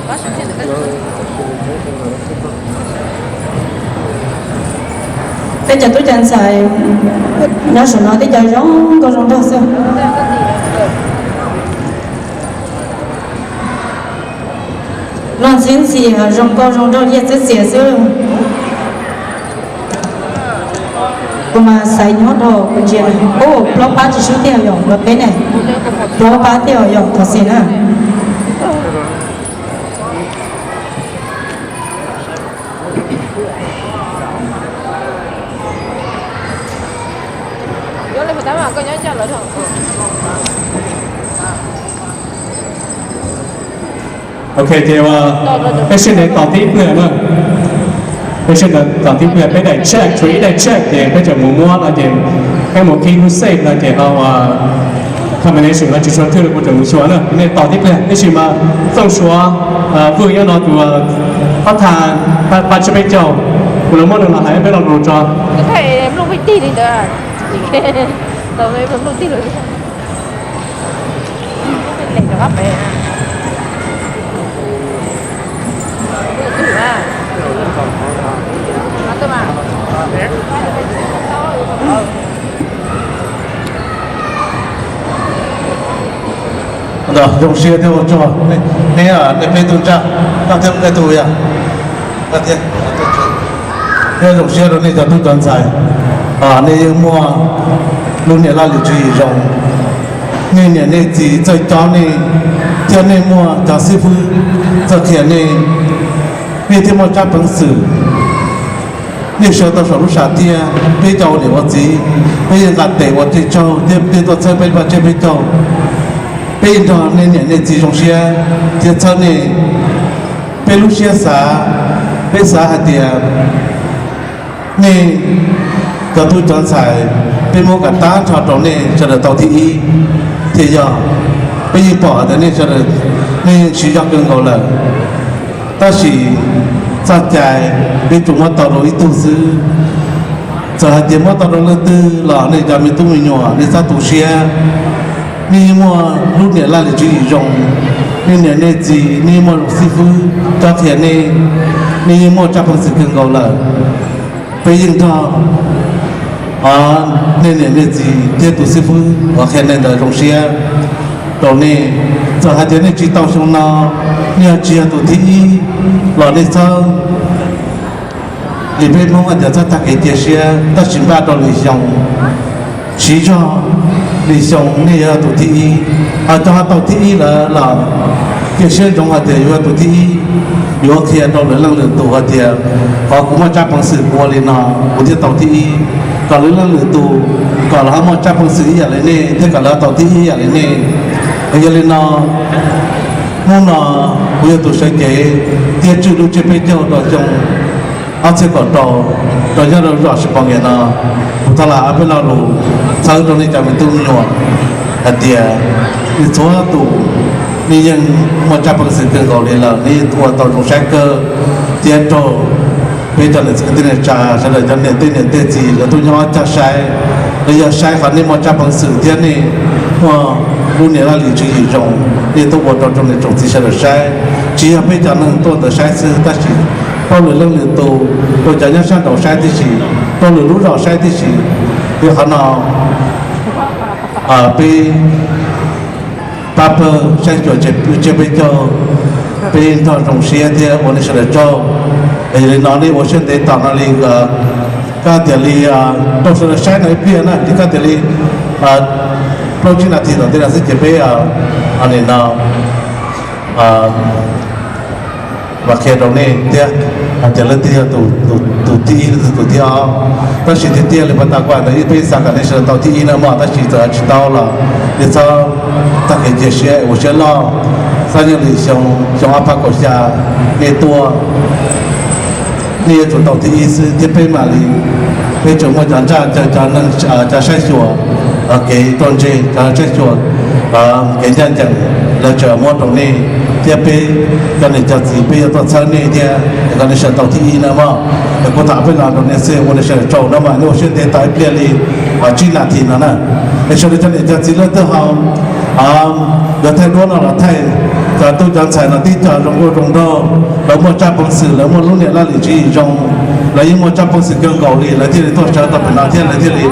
Peb cov tub cov ntxhais nyob saum no teb cov zoo nkauj zoo nraug xwb. Luag ntxhib ntxhi zoo nkauj zoo nraug liaj txiab txias xwb. Kuv mas xaiv nyob rau kuv ntsia, ub, plaub pab tsis sub tiag yom, los peb ne, plaub pab tiag yom, thov txim na. Ok, ces peb sawv daws tos tib pliag na. Peb sawv daws tos tib pliag, peb daim check, tshuav ib daim check ces peb tseem mus muab no ces peb mus khib lub safe no ces ho combination no tsis tshua thwj li kuv tseem mus xyuas na. Nej tos tib pliag, tab sis mas Txooj Suav, Vwj nyob no tus qhov thaj pab tsib peb caug, kuv los muab nws los hais peb lo lus tso. Zoo siab thiab ua tsaug, nej, nej peb tug ntsaj, koj thiab peb tug yog, thiab zoo siab rau nej cov tub cov ntxhais, nej yeej muaj lub niam laj lim tswv yim zoo. Nej niam nej txiv txawj cob nej, thiab nej muaj cov xib fwb txawj qhia nej, nej thiaj muaj tsab peev xwm. Nej sawv tau saum lub sam thiaj, peb cov ua niam ua txiv, peb yeej nqa tes ua tej tsaug thiab peb tuaj txhawb peb pab tsib peb caug. Peb yeej nrog nej niam nej txiv zoo siab thiab txhawb nej. Peb lub siab xav, peb xav hais tias nej cov tub cov ntxhais, peb muab kom tag nrho rau nej sawv daws tau thib ib thiaj yog. Peb yeej pom hais tias nej sawv daws, nej siv zog kawg nkaus lawm, tab sis txoj cai peb tsuas muab tau rau ib tug xwb. Txawm hais tias muab tau rau leej twg los nej cov me tub me nyuam nej txhob tu siab. Nej yeej muaj lub niam laj lim tswv yim zoo, nej niam nej txiv nej yeej muaj xib fwb cob qhia nej, nej yeej muaj tsab peev xwm kawg nkaus lawm. Peb yeej nrog nej niam nej txiv thiab tus xib fwb uas qhia nej ntawd zoo siab rau nej. Txawm hais tias nej tsis tau xyoo no, nej yog tsis yog tus thib ib los nej txhob, li peb Hmoob hais tias txhob tag kev cia siab, tab sis npaj rau lwm xyoo, siv zog lwm xyoo nej yuav yog tus thib ib. Ho cov ho tau thib ib lawm los cia siab ntsoov hais tias yuav yog tus thib ib, yuav qhia rau lwm leej lwm tus hais tias qhov kuv muaj tsab peev xwm kuv ua li no kuv thiaj tau thib ib, kom lwm leej lwm tus kom lawv ho muaj tsab peev xwm ib yam li nej thiab kom lawv tau thib ib ib yam li nej. Yog li no, hnub no kuv yog tus sawv cev thiab tswj lub tsiab peb caug rau xyoo ob txhiab kaum rau, rau nyob rau zos Sib Pov Nkias no, kuv thov lam ob peb lo lus txhawb rau nej cov me tub me nyuam hais tias nej txhua tus, nej yeej muaj tsab peev xwm kawg nkaus li lawm, nej ua tau zoo saib kawg thiab raug peb cov niam txiv kwv tij neej tsa sawv daws cov niam tej niam tej txiv lawv tuaj nyob coj saib, los yog saib qhov nej muaj tsab peev xwm thiab nej muaj lub niam laj lim tswv yim zoo, nej tuaj ua rau tsoom niam tsoom txiv sawv daws saib. Tsis yog peb cov neeg tuaj ntawd saib xwb tab sis rau lwm leej lwm tus, rau cov nyob sab nraud saib tib si, rau lwm lub zos saib tib si. Yog qhov no peb pab pawg saib xyuas tsiab peb caug, peb nrog zoo siab thiab ua nej sawv daws tsaug. Yog li no nej ua siab ntev tos no li, koj tias li rau sawv daws saib no ib pliag na, li koj tias li plaub tsib nas this tom ntej no xwb ces peb nim no mam qhia rau nej thiab hais tias leej twg yog tus thib ib leej twg tus thib ob. Tab sis tiag tiag li pas tas kuj hais tias peb xav kom nej sawv daws tau thib ib na mog, tab sis txawm tsis tau los nej txhob tag kev cia siab ua siab loj. Txhob nyob li xyoo, xyoo ob phav kaum xya nej tuaj, nej yuav tsum tau thib ib xwb thiab peb mam li, peb tseem muaj cov ntsaj, cov neeg, cov saib xyuas kev tuaj ntse, cov saib xyuas kev ncaj ncees, lawv tseem muab rau nej thiab peb cov niam cov txiv peb yuav tuaj txhawb nej thiab kom nej sawv daws tau thib ib na mog. Es kuv tham peb lo rau nej xwb, ua nej sawv daws tsaug no mas nej ua siab ntev tos ib pliag li tsib nas this no na. Es sawv daws cov niam cov txiv leej twg ho yuav thaij duab no los thaij Cov tub cov ntxhais no tib co zoo nkauj zoo nraug, lawv muaj tsab peev xwm, lawv muaj lub niam laj lim tswv yim zoo, lawv yeej muaj tsab peev xwm kawg nkaus li, lawv thiaj li tuaj sawv tau pem no thiab lawv thiaj li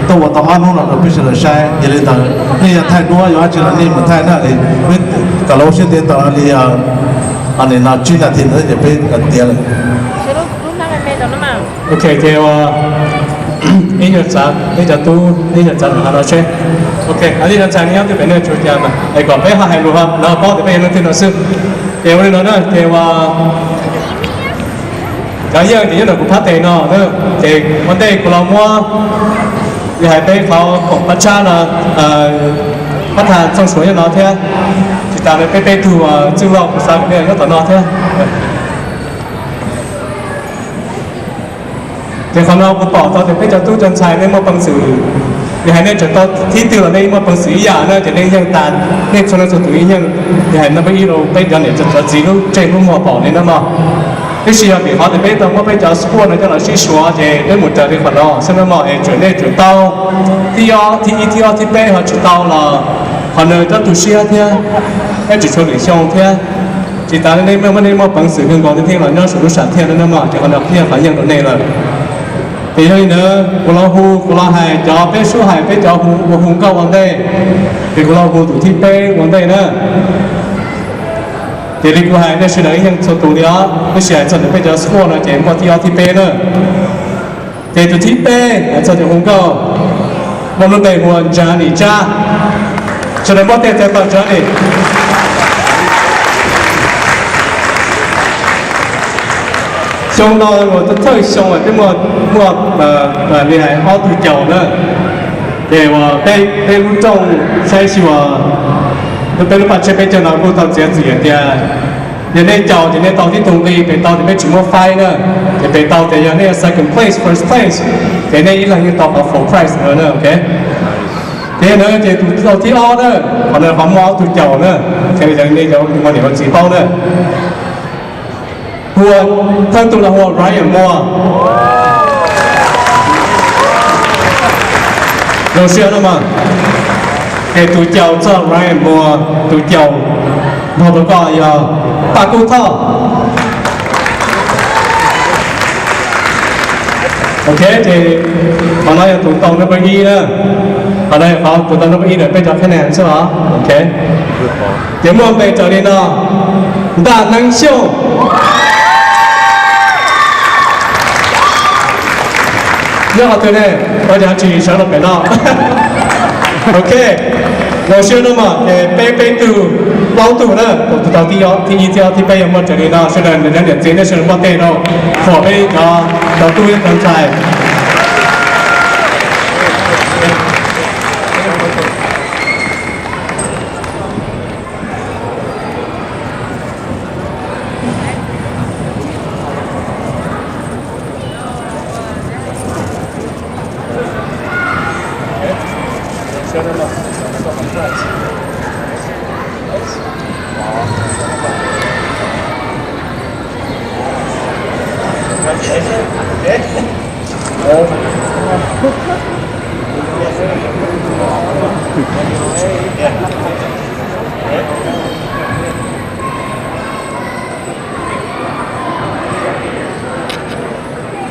tuaj ua tau ob hnub no rau peb sawv daws saib. Yog li ntawd nej yuav thaij duab yuav dab tsi los nej mus thaij na, kom lawv ua siab ntev tos li no tsib nas this no ces peb tiav lawm. Ok, ces ua ib nyuag tsav, ib cov tub ib nyuag tsav no seb. Ok, li no ntxhais nyob twg pem nej tsuas cas mas es kom peb ho hais lus ho lawv paub tias peb yog leej twg no xwb. Ces ua li no na, ces ua cov yeej ces nyob ntawm kuv phab tes no na, ces ua ntej kuv los muab li hais peb qhov koom pab tshab no, pab tha txooj suav nyob no thiab, tsis tas li peb peb tug txwj laug kuv xav kom nej nyob tom no thiab. Ces qhov no kuv pom tau tias peb cov tub cov ntxhais nej muaj peev xwm, yog hais nej tseem tau thib twg los nej muaj peev xwm ib yam na, ces nej yeej tas, nej txhua leej txhua tus yeej, yog hais no peb ib los peb cov niam cov txiv lub ntsej lub muag pom li no mog. Tab sis yog vim qhov tias peb tau muab peb cov squad no coj los sib suav ces peb mus raws li qhov no xwb no mog, es tsuas nej tsuas tau thib ob, thib ib, thib ob, thib peb ho tsis tau los qhov no tsob tu siab thiab, peb tsis tshua lwm xyoo thiab. Tsis tas li nej muaj, nej muaj peev xwm kawg nkaus nej thiaj los nyob saum lub sam thiaj no mog, ces qhov no qhia qhov yeej rau nej lawm. Ces yog li ntawd kuv los hu, kuv los hais cov peb sub hais peb cov hu, ua hu nkauj ua ntej, ces kuv los hu tus thib peb ua ntej na. Ces li kuv hais nej sawv daws yeej txhua tus li os, tab sis hais txog ntawm peb cov squad no ces muaj thib ob thib peb na. Ces tus thib peb hais txog cov hu nkauj muaj lub npe hu ua Johnny Tsab. Sawv daws npuaj tej txhawb tau Johnny. Xyoo no uas thawj xyoo peb muaj, muaj li hais ob tug caum na. Ces uas peb lub rooj saib xyuas, peb lub paj tshiab peb caug no kuj tau txiav txim hais tias yog nej caum ces nej tau tib tug nqi, pem tau ces peb tsis muab faib na. Ces pem tau ces yog nej second place, first place, ces nej ib leeg yeej tau qhov full prize no na, ok. Ces no ces tus tau thib ob na, qhov no qhov muaj ob tug caum na, ces nej cov ua niam ua txiv paub na. Hu ua, thawj tug no hu ua Ryan Moore. Zoo siab no mas. Ces tus caum txog Ryan Moore, tus caum nrog rau koj yog Paj Kub Thoj. Ok, ces qhov no yog tus tau number ib na. Qhov no yog qhov tus tau number ib ntawm peb cov qhab nas xwb os. Ok. Ces muaj npe raws li no: Ntaj Neeb Xyooj. Nyob qhov twg ne? Ua cas tsis sawv los pem no? Ok, zoo siab no mas, ces peb peb tug, plaub tug na, tus tau thib ib, thib ob, thib peb yog muaj raws li no, sawv daws nrog niam txiv nej sawv daws npuaj tej rau, pom peb cov, cov tub cov ntxhais.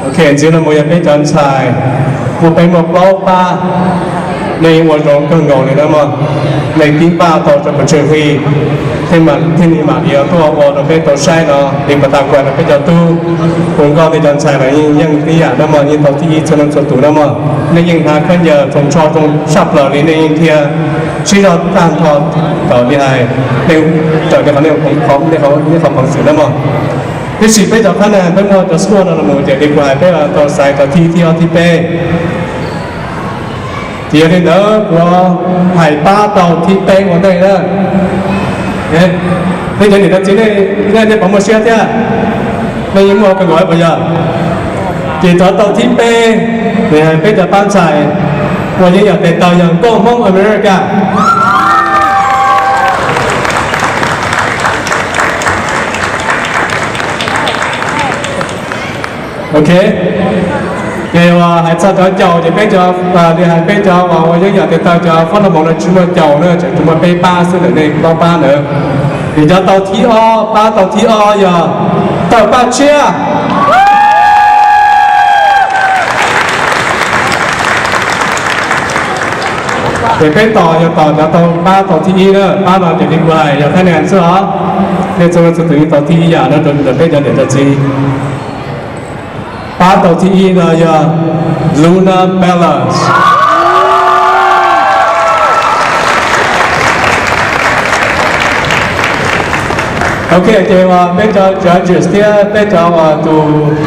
Ok, ntxiv no mus yog peb cov ntxhais, muaj peb muaj plaub pab, nej yeej ua zoo kawg nkaus li na mog. Nej tib npaj tau rau pes tsawg hli, thiaj mam li mam li tuaj ua rau peb tau saib no li pas tas kuas rau peb cov tub. Hu nkauj tej cov ntxhais los yeej ib yam na mog, yeej tau thib ib txhua leej txhua tus na mog. Nej yeej hnav khaub ncaws txoos tsho zoo tshaj plaws li, nej yeej dhia sib zog tag nrho thaum li hais nej raws li qhov nej qhov peev xwm na mog. Tiam sis peb cov qhab nas peb muaj cov squad no los mus ces li kuv hais peb tau xaiv tau thib thib ob thib peb. Ces yog li ntawd kuv hais pab tau thib peb ua ntej na. Nej cov niam cov txiv nej, nej puas muaj siab thiab? Nej yeej muaj kawg nkaus puas yog? Ces cov tau thib peb, peb cov pab ntxhais uas yeej yog tes taw yog nkauj Hmoob America. Ok, ces uas hais txog cov caum ces peb cov, li hais peb cov uas yeej yog tes taw cov fob noj hmoov no tsis muaj caum na, tseem tsuas muaj peb pab xwb ntawm nej plaub pab ntawd. Ces cov tau thib ob, pab tau thib ob yog Tawm Paj Tshiab. Ces peb tos yog tos cov tau pab tau thib ib na, pab no ces li kuv hais yog thab nas xwb os. Nej txhua leej txhua tus yeej tau thib ib yam no rau ntawm peb cov niam cov txiv. Pab tau thib ib no yog Luna Balance. Ok, ces peb cov judges thiab peb cov tus,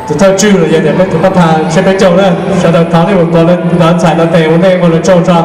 tus thawj tswj los yog tias peb tus pab thab seb peb caug na, sawv daws thov nej mus tos cov ntxhais no tes ua nej ua lawv tsaug tso.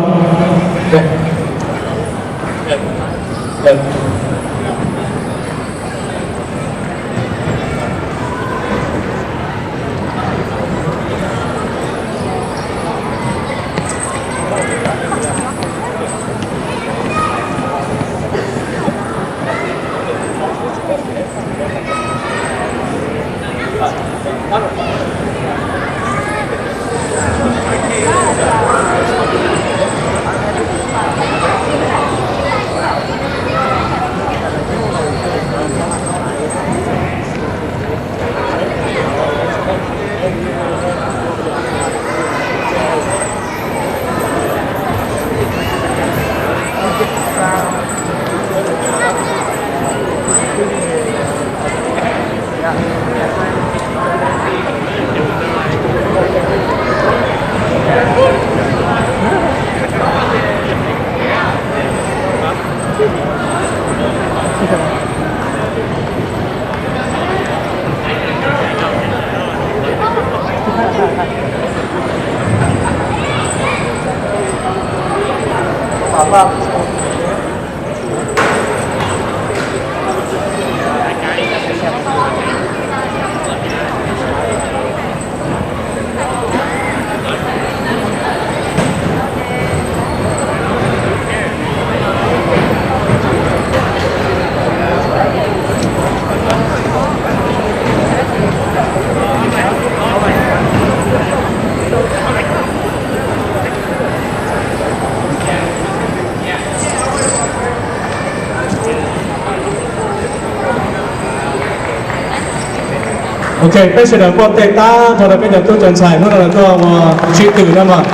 Ok, peb sawv daws npuaj tej tab nrho rau peb cov tub cov ntxhais hnub no lawv tuaj ua sib tw na mas,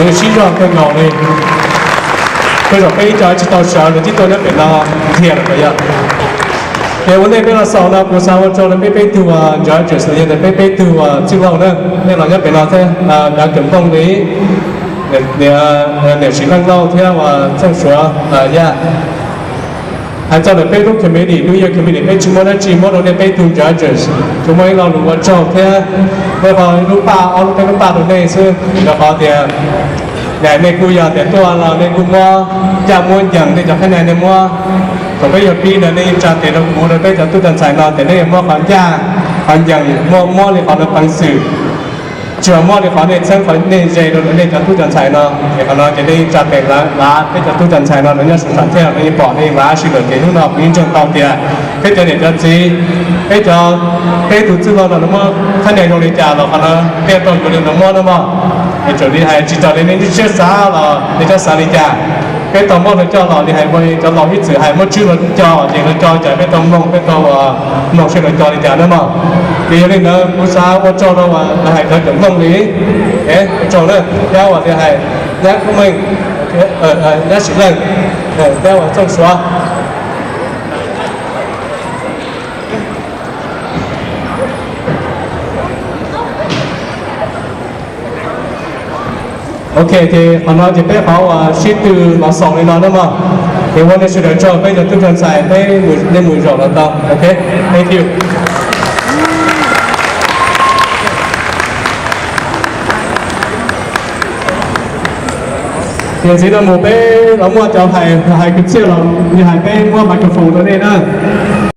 nws sib zog kawg nkaus li. Tej zaum peb ib co tsis tau sawv, nws twb tuaj nyob pem no nthiag lawm puas yog? Ces ua ntej peb los xaus no kuv xav ua tsaug rau peb peb tug uas judges los yog tias peb peb tug uas txwj laug na, nej los nyob pem no thiab, Cawm Nplooj li, niam Siv Leej Lauj thiab uas Txooj Suav Yaj. Hais txog ntawm peb lub committee, New Year committee, peb tsis muaj dab tsi, muab rau nej peb tug judges, tsuas muaj ib lo lus ua tsaug thiab muaj qhov lub paj, ob lub peb lub paj rau nej xwb, rau qhov tias nej kuj yog tias tuaj los nej kuj muab caj muab ncees, nej cov khab nais nej muab, thaum peb yuav pib ntawd nej yeej tsa tes rau kuv rau peb cov tub cov ntxhais no tias nej yuav muab qhov ncaj qhov ncees, muab muab li qhov no peev xwm, tsis yog muab li qhov nej txheeb qhov nej ze rau nej cov tub cov ntxhais no. Es qhov no ces nej yeej tsa tes lav peb cov tub cov ntxhais no lawv nyob saum sam thiaj nej yeej pom nej yeej lav sij lawm. Ces hnub no kuv yeej ntseeg tau tias peb cov niam cov txiv, peb cov, peb tus txwj laug no nws muab khab nais zoo li cas los qhov no nej tau yuav li no muab no mog. Es txawm li hais tsis raws li nej lub siab xav los nej cov xav li cas, peb tau muab lawv coj los li hais ua cov laus ib txwm hais muab tswb lawv coj ces lawv coj cas peb tau mloog, peb tau mloog seb lawv coj li cas na mog. Ces yog li ntawd kuv xav ua tsaug rau uas lawv hais cov Cawm Nplooj li, ua tsaug na, nyab uas li hais, nyab Koob Meej, nyab Siv Leej, nyab uas Txooj Suav. Ok, ces qhov no ces peb qhov uas sib tw los xaus li no na mog. Ces ua nej sawv daws tsaug, peb cov tub cov ntxhais peb, nej mus zaum los tau. Ok, thank you. Ces ntxiv no mus peb los muaj cov hais, hais kwv txhiaj los yog hais peb muab microphone rau nej na.